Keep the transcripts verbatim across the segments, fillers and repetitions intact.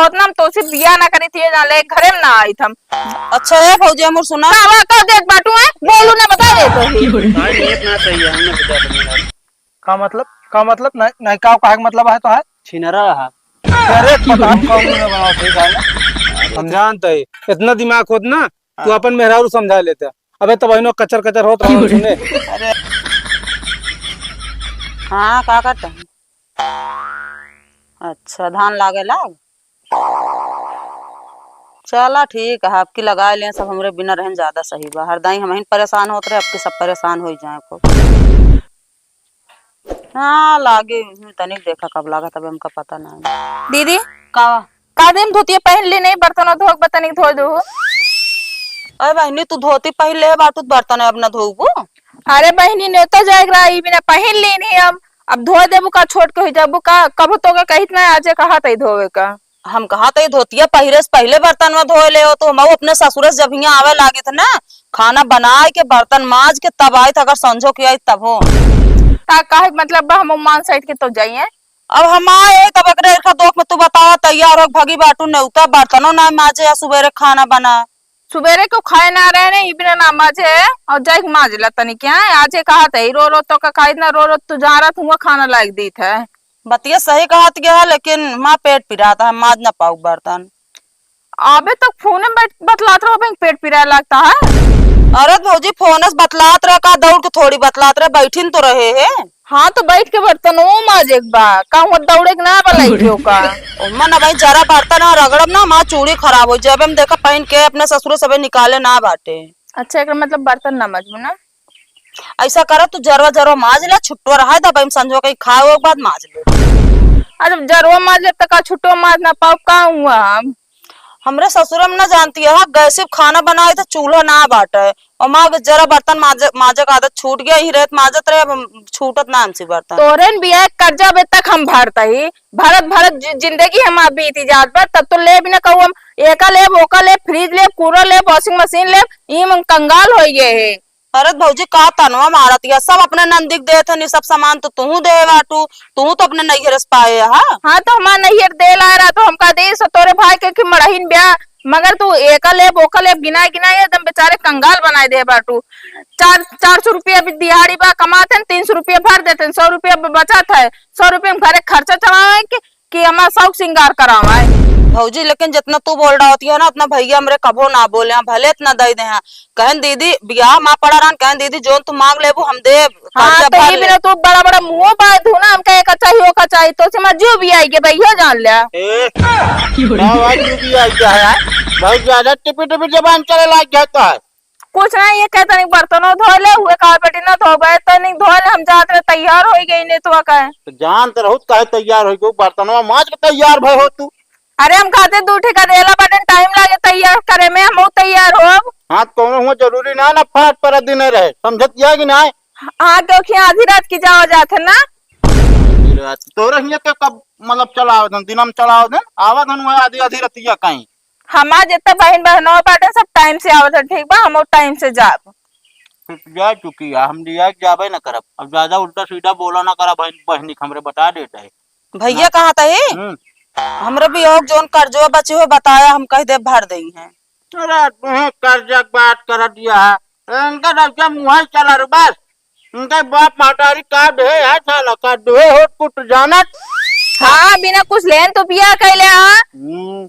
उतना हम तोसे बियाह ना करी थी, जान ले, घरे में ना आई थम। अच्छा है भौजी, हमर सुना। का, का देत बाटू है? बोलू ना, बता दे तो। भाई, नियत ना सही है, हमने बता दिया। का मतलब? का मतलब? नहीं, नहीं, का कहे के मतलब है तो है? छिनरा है। अरे, पता हम कौन ना बनाओ, ठीक है ना? हम जानते हैं, इतना दिमाग होत ना, तू हाँ। अपन मेहरारू समझा लेते। अबे, तब इनो कचर कचर होत रहो सुने। अरे। हाँ, का करता है? अच्छा, धान लागे लाग। चला ठीक है, आपकी लगाए लें सब, हमरे बिना रहन ज्यादा सही बा। हरदाई हमहिन परेशान होत रहे, आपकी सब परेशान होइ जाए को। हाँ, लागे हूँ, तनिक देखा कब लागा, तब हमका पता ना है। दीदी, का? का दिन धोतिया पहन ली नहीं, बर्तन धोक बा तनिक धो दू। अरे बहिनी, तू धोती पहन ले बाटू, बर्तन अब ना धोबू? अरे बहिनी, नेवता जाए के रहा, ई बिना पहन ली नहीं हम। अब धो देबू का, छोट के हो जाबू का? कब तो का कहित ना, आजे कहा तई धोवे का। हम कहा तई धोतिया पहिरे से पहले बर्तन में धोए ले हो, तो हम अपने ससुरे से जब हियां आवे लागे थे ना, खाना बनाए के, बर्तन माज के तब आई थे, अगर संझो के आई तब हो। का कहे के मतलब बा, हम मान साइड के तो जाइए। अब हम आए तब एकरे इरखा दोख में तू बतावा, तैयार हो भगी बाटू, नेवता बर्तनो ना माजे या सुबेरे खाना बना। सुबेरे को खाए ना रहे ने, इबने ना माजे और जाइक माज ला तनी क्या है? आजे कहा थे, रो रो तो का खाई ना, रो रो तू जा रहा, तू खाना लायक दी थे। बतिया सही कहत गया है, लेकिन माँ पेट पिरात है, माज ना पाऊ बर्तन। अबे तक फोन में बैठ बतलात रहो, अबे पेट पिराए लगता है। अरे भौजी, फोन से बतलात रहे का, दौड़ के थोड़ी बतलात रहे, बैठिन तो रहे है। हाँ, तो बैठ के बर्तन वो माजे के बा, का हुआ दौड़े के ना बलाई क्यों का? ओमा ना भाई, जरा बर्तन और रगड़ब ना, माँ चूड़ी खराब हो जाए। अबे हम देखा पहन के अपने ससुरे सबे निकाले ना बाटे। अच्छा, एकर मतलब बर्तन ना माजबू ना? ऐसा करा, तू जरवा जरवा माज ले, छुट्टो रहा दे, भाई हम संझवा कहीं खाए के बाद माज ले। अरे जरवा माज ले, तो का छुट्टो माज ना पाओ, का हुआ हम? हमरे ससुरे में ना जानती है, गैस पे खाना बनाए तो चूल्हा ना बाटे। और माँ जरा बर्तन माजे, माजे का आदत छूट गया, ही रहत माजत रहे, अब हम छूटत ना हमसे बर्तन। तोरे न बियाह कर्जा अबे तक हम भरता ही, भरत भरत जि-, जिंदगी हम अब बीती जात बा, तब तो लेब न कहू हम, एका लेब, ओका लेब, फ्रिज लेब, कूलर लेब, वॉशिंग मशीन लेब, ई हम कंगाल हो गए है। अरे भौजी, का तनवा मारत या, सब अपने नंदी के देत हनी, सब सामान तो तू दे बाटू, तू तो अपने नैहर से पाए हा। हाँ, तो हमार नैहर दे ला रहा, तो हमका दे सो तोरे भाई के कि मड़हिन ब्याह, मगर तू एका लेब, ओका लेब, गिनाए गिनाए एकदम बेचारे कंगाल बनाए दे बाटू। चार, चार सौ रुपया भी दिहाड़ी बा, कमाते हैं, तीन सौ रुपया भर देते हैं, सौ रुपया ब-, बचत है, सौ रुपया में घरे खर्चा चलावे के, कि हमार शौक श्रृंगार करावे। भौजी, लेकिन जितना तू बोल रहा होती है ना, उतना भैया हमरे कभो ना बोले हैं, भले इतना दे दे हैं। कहन दीदी, बियाह मा पड़ा रहन, कहन दीदी, जोन तू मांग लेबू, हम देब, हाँ, कर्जा तो भर ये ले। बिना तू बड़ा बड़ा मुंह बांध हो ना, हमका एका चाहिए, ओका चाहिए, तो से मत जो भी आई के भैया जान लिया। ए, का बात तू भी आई क्या है? बहुत ज्यादा टिपी टिपी जबान चले लाग गया तो है। कुछ ना, ये कहे तनिक बर्तनो धो ले, हुए कारपेट ना धोबे, तनिक धो ले, हम जात रहे, तैयार होई गई ने तो का है। तो जानत रहू त काहे तैयार होई गई, बर्तनवा माज के तैयार भय हो तू। अरे हम कहते दू ठे का देला बाटे, टाइम लागे तैयार करे में, हम तैयार हो। हाँ, तो कौनो हुआ जरूरी ना, ना फाट पर दिन रहे, समझत या कि ना? हाँ, क्योंकि आधी रात की जावा जात है ना। आधी रात तोरे हियां के कब मतलब चलावत हन, दिनम चलावत हन, आवत हन वह आधी आधी रतिया कहीं। हमार जितना बहिन बहनों बाटे, सब टाइम से आवत है, ठीक बा, हम टाइम से जाब। तू तो जा चुकी है, हम लिया के जाबे न करब। अब ज्यादा उल्टा सीधा बोला ना करा बहन, बहनी के हमरे बता देता है। भैया ना। कहाँ था ही? हम्म। हमरे भी हो जोन कर्जवा बचे हो बताया, हम कह दे भर देई हैं। अरे तुम्हें कर्जा के बात कर दिया है, इनका तो क्या मुँह ही चला रे बस। इनके बाप महतारी का दे है साला, का दे हो कुछ जानत? हाँ, बिना कुछ लेन तो बिया कैले हाँ। हम्म।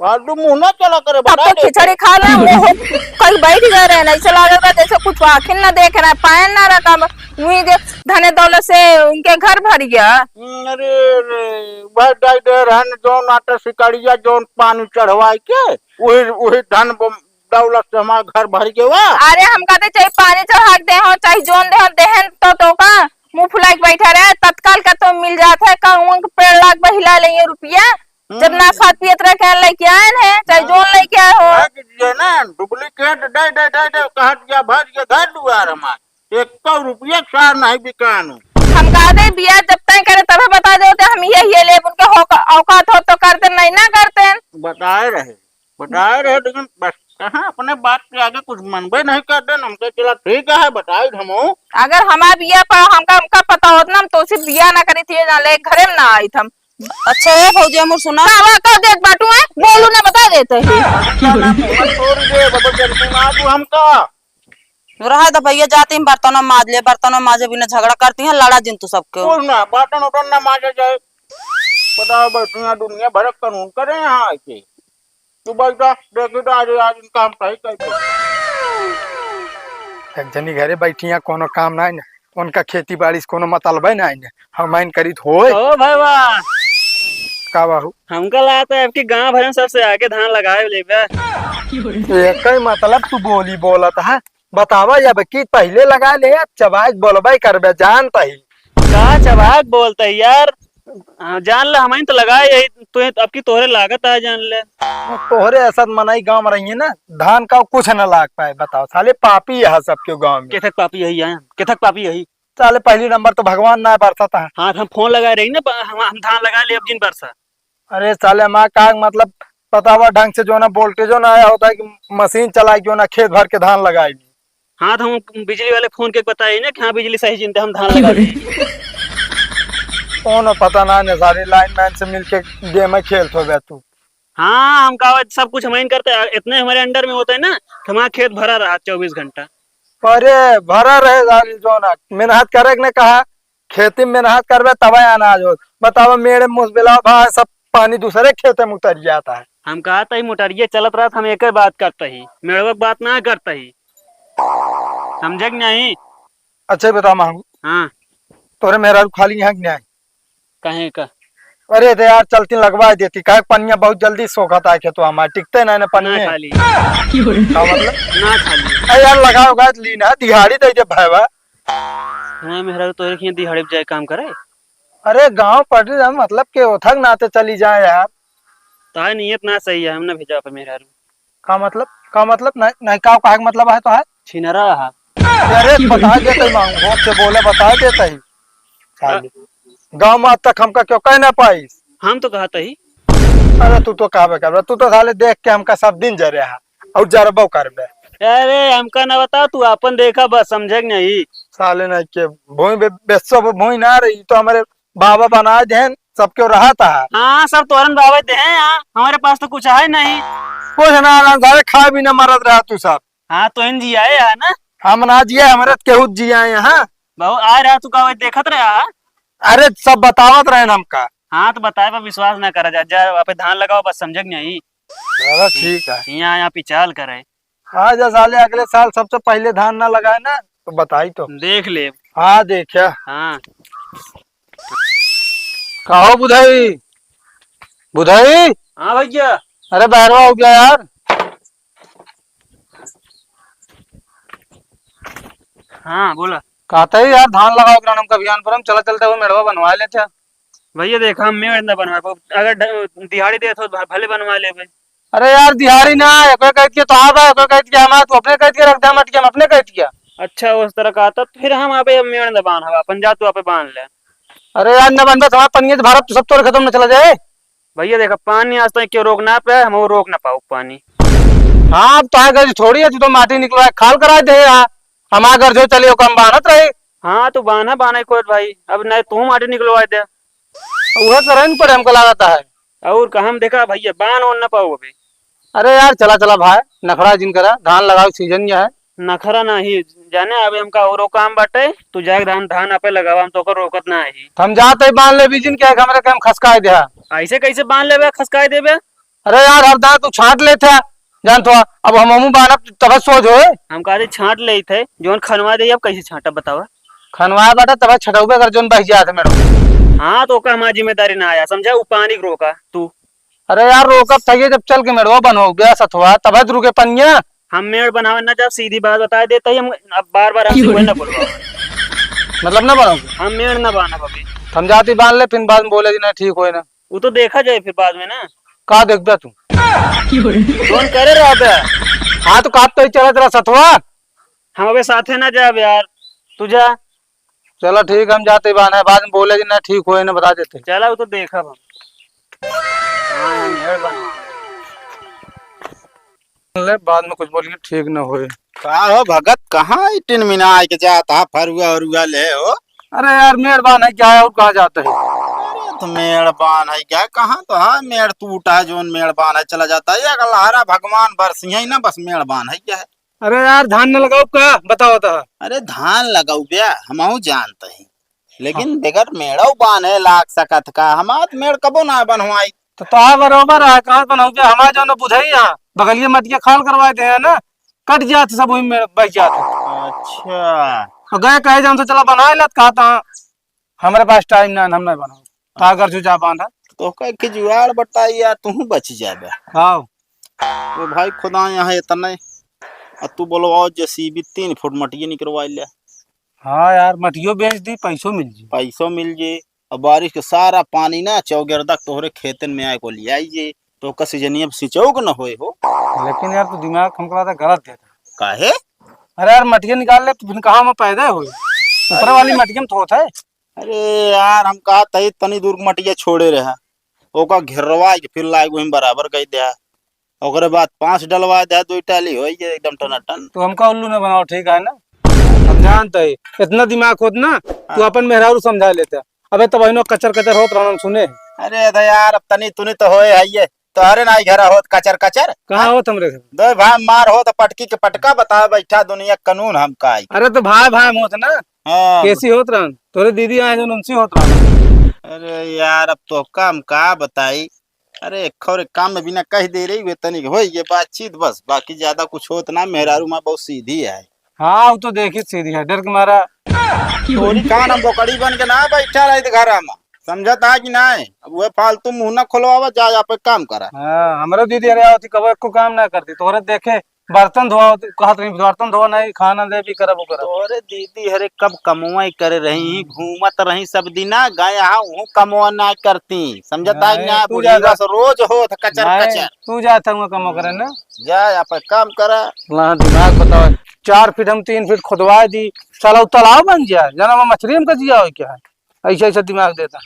फालतू मुंह ना चला करे, तब बता तो दे। खिचड़ी खा ले, वो हो, कल बैठ गए रहे, ऐसे लागल बा जैसे कुछ आँखिन ना देख रहा है, पायन ना रखा बा। वही देख, धने दौलत से उनके घर भर गया। हम्म, अरे, अरे, वह डाई दे रहन, जोन आटा सिकड़िया, जोन पानी चढ़वाई के, वही, वही धन ब-, दौलत से हमार घर भर गया। अरे, हम कहते चाहे पानी चढ़ा के दे हो, चाहे जोन दे हो, देहन तो, तो का मुंह फुला के बैठा रहे, तत्काल का तो मिल जात है, का उनके पेड़ लाग बहिला ले ये रुपया। जब ना खात पियत रहे, कहन लेके आए हैं, चाहे जोन लेके आए हो। भाग दिए ना, duplicate दे, दे, दे, दे, कहा दिया, भर के घर दुआर हमार। एक सौ रुपया सार नहीं बिकान हो। हम कहा दे, बिया जब तय करे, तबे बता दे, तो हम ये, ये लेब, उनके हो-, औकात हो तो करते, नहीं ना करते। बताए रहे, बताए रहे, लेकिन बस कहाँ अपने बात के आगे कुछ मनबे नहीं कर दे, हम कहे, "चला ठीक है, बताई हमहू।" अगर हमार बिया पर हमका, हमका पता होत ना, हम तो उसे बिया ना करी थी, ना ले, घरे में ना आई थम। अच्छा है भौजी, हमर सुना। का बा, का देत बाटू है? बोलू ना, बता देते हैं। छोड़ दे, बता दे, तू ना तू हमका। रहा तो भैया, जाती हम बर्तनों माज ले, बर्तनों माजे बिना झगड़ा करती हैं, लड़ा जिन तू सबके। बोल ना, बर्तन उठन ना माजे जाए। पता है, बैठिया दुनिया भर कानून करे यहाँ आके। तू बैठा, देखी तो आज, आज इनका हम सही करके। एक जनी घरे बैठी हैं, कोनो काम नाई ना, उनका खेती बाड़ी से कोनो मतलबे नाई ना, हम आइन करीत होए। ओ भैया। का बाहू? हमका लागत है, आपकी गांव भर में सबसे आगे धान लगाए लेबे। एक ही मतलब तू बोली बोलत है, बतावा, अब की पहिले लगा ले, अब चबाइक बोलबे करबे, जानत ही। का चबाइक बोलत ही यार? हाँ, जान ले, हमइन तो लगाए यही, तू अब की तोहरे लागत है, जान ले। तोहरे ऐसा मनई गाँव में रहिए ना, धान का कुछ न लाग पाए, बताओ, साले पापी है सबके गाँव में। केथक पापी यही है, केथक पापी यही। साले पहली नंबर तो भगवान ना बरसत है। हाँ, तो हम फोन लगाए रही ना, ब-, हम, हम धान लगा ले, अब जिन बरसा। अरे साले, हमार का मतलब, बतावा ढंग से, जो ना voltage ना आया होता है कि मशीन चलाई, जो ना खेत भर के धान लगाई। हाँ, तो हम बिजली वाले फोन के बताए ना कि हाँ, बिजली सही चिंते हम धान लगा दी। कौन पता ना ने सारे लाइन मैन से मिलके गेम खेलत होबे तू। हाँ, हम कहा सब कुछ हम ही करते हैं, इतने हमारे under में होते हैं ना कि हमारा खेत भरा रहा चउबीस घंटा। अरे भरा रहे सारे, जो ना मेहनत करे के ने कहा, खेती में मेहनत करबे तबे अनाज होत। बतावा, मेड़ मुसबेला भा सब पानी दूसरे खेते में उतर जाता है। हम कहत ही मोटरिये चलत रहत, हम एक बात करत ही, मेड़वा के बात ना करत ही। समझे कि नहीं? अच्छा, ये बता मांगू। हाँ। तोरे मेहरारू खाली यहाँ कि नहीं? कहे का? अरे तो यार, चलती लगवा देती, काहे पनिया बहुत जल्दी सोखत है खेतवा में, टिकते नहीं ना ना पनिया। खाली। का मतलब? ना खाली। अरे यार, लगाओ गाय ली ना, दिहाड़ी दे दे भाईवा। हाँ, मेहरारू तोरे खियाँ दिहाड़ी पे जाए काम करे? अरे गाँव पटरी रहे, मतलब के ओथक नाते चली जाए यार। ताए नियत ना सही है, हम ना भेजा पे मेहरारू। का मतलब? का मतलब? नहीं, नहीं, का कहे के मतलब है तो है? छिनरा है। अरे बता देते मांगू, होश से बोले, बता देते ही। साले, गाँव में आज तक हमका क्यों कह ना पाइस? हम तो कहत ही। अरे तू तो कहबे करबे, तू तो साले देख के हमका सब दिन जरे है और जरबो करबे। अरे हमका ना बता, तू अपन देखा बस, समझे कि नहीं? साले नहीं के भूमि बे-, बेचो वो भूमि ना रही तो हमारे बाबा बनाए देन, सबके रहा था। हाँ, सब तोरन बाबा दे हैं यहाँ, हमारे पास तो कुछ है नहीं। कुछ ना, आराम साले खाए भी ना मरत रहा तू सब। हाँ, तो इन जियाए है ना? हम ना जिए, हमारे केहू जियाए यहाँ। बहुत आ रहा तू का देखत रहा। अरे सब बतावत रहे हमका। हाँ, तो बताए पर विश्वास ना करा जा, जा वहाँ पे धान लगाओ बस, समझे कि नहीं? चलो ठीक है। यहाँ, यहाँ पिचाल करे। हाँ, जा साले अगले साल सबसे पहले धान ना लगाए ना, तो बताई तो। देख ले। हाँ, देखा। हाँ। कहो बुधाई, बुधाई। हाँ भैया। अरे बहरवा हो गया यार। हाँ, बोला। कहते ही यार धान लगाओ ग्रानम का अभियान पर हम चला चलते हुए मेड़वा बनवा लेते हैं। भैया देखा, हम मेड़ न बनवा पाओ, अगर ढ-, दिहाड़ी देत हो तो भ-, भले बनवा लेबे। अरे यार, दिहाड़ी ना है, कोई कहत के तो आवा, कोई कहत के हमार, तू अपने कहत के रख दे, हम अटके, हम अपने कहत के। अच्छा, उस तरह का, तब फिर हम अबे मेड़ न बांध हवा, अपन जा तू आपे बांध ले। अरे यार, न बनबे तो हमार पनिया तो भरब, तू सब तोड़ खत्म न चला जाए। भैया देखा, पानी आज तक क्यों रोक ना पे, हम वो रोक ना पाओ पानी। हाँ, अब तो है गरज थोड़ी है, तू तो माटी निकलवा खाल करा दे यार, हमार गरज हो चलियो कम बांधत रही। हाँ, तू बांधा, बांधा कोई भाई, अब नहीं तू माटी निकलवा दे। वह करे न पड़े, हमको लागत है। और का हम देखा भैया, बांध ओन ना पाओ अबे। अरे यार, चला, चला भाई, नखरा जिन करा, धान लगाओ, सीजन यह है। नखरा नाही, जाने अबे हमका औरो काम बाटे, तू जाके धान, धान आपे लगावा, हम तोको रोकत नाही। हम जात ही बांध ले बीजिन, क्या हमरे के हम खसकाए दे। ऐसे कैसे बांध लेबे, खसकाए देबे? अरे यार, हर दांत तू छांट लेत है, जान तो, अब हम हमू बांधब तब सोच होए। हम कहते छांट लेत है, जौन खनवा दे, अब कैसे छांटब बतावा? खनवाए बाटे तब छटौबे कर, जौन बह जात है मेरे। हाँ, तो ओका हमार जिम्मेदारी ना आया, समझा? उ पानी के रोका तू। अरे यार, रोकब तहिए जब चल के मेड़वा बनवाओ बे सथवा, तब तो रुके पनिया। हम मेड़ बनावे ना जाब, सीधी बात बताए देता ही हम, अब बार बार हमसे कोई ना बोलवाओ। मतलब ना बनाओ? हम मेड़ ना बांधब अभी। हम जाती बांध ले, फिर बाद में बोले कि ना ठीक होए ना। वो तो देखा जाए फिर बाद में ना। का देखबे तू? फोन करे रहा बे। हाँ तो का तो ही चलत रहा सथवा। हम अबे साथे ना जाब यार, तू जा। चला ठीक, हम जाते बान है, बाद में बोले कि ना ठीक होए ना बता देते। चला, वो तो देखब हम। हाँ, हम मेड़ बना। ले, बाद में कुछ बोलेंगे, ठीक ना होए। का हो भगत, कहाँ ई टिनमिना के जात हा, फरुआ उरुआ ले हो? अरे यार, मेड़ बान है क्या है, और कहाँ जाते हैं? मेड़ बान है क्या? कहाँ तो है मेड़ टूटा है, जोन मेड़ बान है चला जाता है। ये अगर लहरा भगवान बरसिया ही ना, बस मेड़ बान है क्या है? अरे यार, धान न लगाओ का? बताओ तो। अरे धान लगाओ बे, हमहू जानत ही, लेकिन हाँ। बगैर मेड़ौ बान्हे लाग सकत का? हमार मेड़ कबो ना बनवाई। तो तोहार बरोबर है, कहाँ बनौबे? हमार जौन बुधई है, बगलिए मटिया खाल करवाए दे है ना, कट जात सब वही में बह जात है। अच्छा। और गए कहे जौन से चला बनाए लत, कहा था, "हमरे पास टाइम ना है, हम नहीं बनाओ।" तो अगर जो जा बांधा। तो कह के जुगाड़ बताई यार, तू बच जाबे। हाँ। तो भाई खुदा यहाँ इतने, आ तू बोलवाओ जेसीबी तीन फुट मटिया निकलवाई ले। हाँ यार, मटियो बेच दी, पैसो मिल जी। पैसो मिल जे, और बारिश के सारा पानी ना चौगिरदा तोहरे खेतन में आए को ले आई जे, तो का सीजनिया में सिंचऊ के न होए हो। लेकिन यार, तू दिमाग हमको लगता गलत देता। काहे? अरे यार, मटिया निकाल ले, तो फिर कहाँ में पैदा होए? ऊपर वाली मटिया में तो होता है। अरे यार, हम कहा तही तनी दूर के मटिया छोड़े रहा, ओका घेरवा के फिर लाए वहीं बराबर कर दिया। ओकरे बाद पांच डलवा दे, दो टाली होई गए एकदम टनाटन। तो हमका उल्लू न बनाओ, ठीक है ना? हम जानते हैं, इतना दिमाग होत ना, तू हाँ। अपन मेहरारू समझा लेता। अबे तब इनो कचर कचर होत रहन सुने। अरे तो यार, अब तनी तुनी तो होए है ये, तोहरे ना ही घरा होत कचर कचर। कहाँ होत हमरे घर? दो भाई मार होत पटकी के पटका, बता बैठा दुनिया कानून हम का आई। अरे तो भाई भाई में होत ना, हाँ। कैसी होत रहन? तोरे दीदी आए जो उनसी होत रहन। अरे यार, अब तो काम का बताई, अरे, एक और एक काम में बिना कह दे रही, वे तनिक होई ये बातचीत बस, बाकी ज्यादा कुछ होत ना। मेहरारू माँ बहुत सीधी है। हाँ, वो तो देखी सीधी है, डर के मारा। तोरी कान हम बोकड़ी बन के ना बैठा रही घर में, समझत है कि नहीं? अब वह फालतू मुंह ना खोलवावा, जा आप एक काम करा। हाँ, हमरो दीदी अरे आवती कबो एको काम ना करती, तोहरे देखे बर्तन धोआ, कहत रही, "बर्तन धोआ नहीं, खाना दे भी करब, वो करब।" तोहरे दीदी हरे कब कमवाई करे रही, घूमत रही सब दिना, गए हाँ, वहूँ कमवा ना करती, समझत है नहीं, ना? तू बुढ़ी जा, बस रोज होत कचर नहीं, कचर। तू जा था वहाँ कमवा करे ना। जा, आप एक काम करा। ला दिमाग बताओ, चार फीट हम तीन फीट खुदवा दी, साला वो तालाब बन जाए, जना वहाँ मछली हमका जिया हो क्या है? ऐसा ऐसा दिमाग देता।